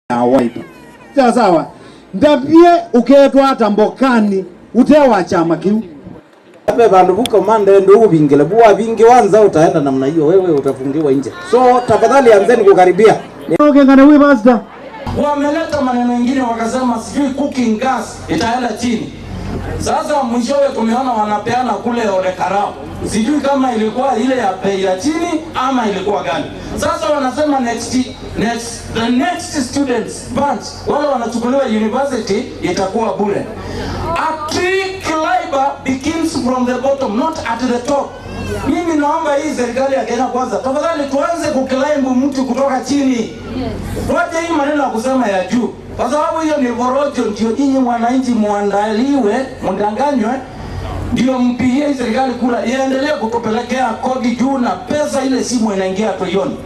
Waipa sawa ndavye uketwa ata mbokani utewa chama kiu. Ape bandu buko mande ndugu bingile buwa bingi wanza utaenda namna hiyo, wewe utafungiwa nje. So tafadhali anzeni kukaribia. Ukengane wi pastor. Wameleta maneno mengine wakasema sijui cooking gas itaenda chini. Sasa mwishowe tumeona wanapeana kule Ole Karao, sijui kama ilikuwa ile ya bei ya chini ama ilikuwa gani. Sasa wanasema the next students batch wale wanachukuliwa university itakuwa bure. A tree climber begins from the bottom, not at the top. Mimi naomba hii serikali ya Kenya Kwanza, tafadhali tuanze kuclimb mti kutoka chini. Tuache hii maneno ya kusema ya juu, kwa sababu hiyo ni porojo. Ndio nyinyi wananchi muandaliwe, mdanganywe, ndio mpigie hii serikali kura iendelee kutupelekea kodi juu na pesa ile simu inaingia tuioni.